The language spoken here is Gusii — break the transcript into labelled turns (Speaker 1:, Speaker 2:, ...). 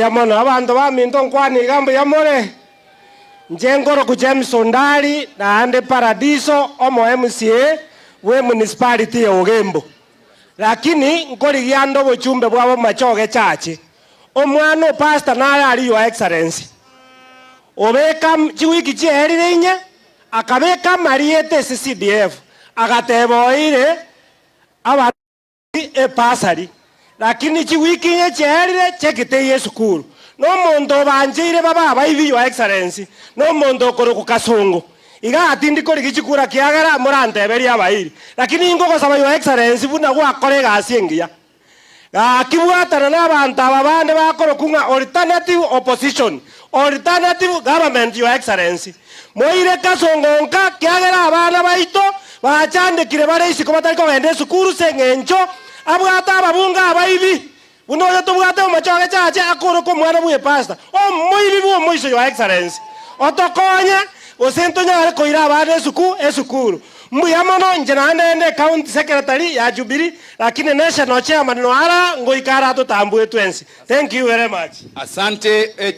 Speaker 1: Mbuya mono abanto baminto nkwane iga mbuya more. Inche nkoroku James Ondari naende Paradiso omo MCA bwe municipality ya Ogembo. Lakini nkorigia ande obochumbe bwa bomachoge chache. Omwana o pastor nare aria your excellency. Obeka chiwiki chierire inye akabeka amarieta ase CDF agateba oeire aba ebasari, lakini chiwiki inye chiaerire cheki teiyo esukuru. Nomonto obancheire babe abaibi your excellency, nomonto okorokwa Kasongo. Iga atindi korigia chikura kiagera moranteberie abairi. Lakini ingogosaba your excellency buna gwakora egasi engiya. Gaki bwatana nabanto aba bande bakorokwa ng'a alternative opposition, alternative government your excellency. Moire Kasongo nka kiagera abana baito bachandekire bare isiko batari kogenda esukuru ase eng'encho abwate ababunge abaibi buna oyo tobwate omochoge chache akoroka omwana bw'epastor omoibi bw'omoiso your excellency otokonye gose ntonyare koira abana esuku esukuru. Mbuya mono inche naende inde county secretary ya Jubilee lakini national chairman noara ngoika ara totambue twensi. Thank you very much.
Speaker 2: Asante.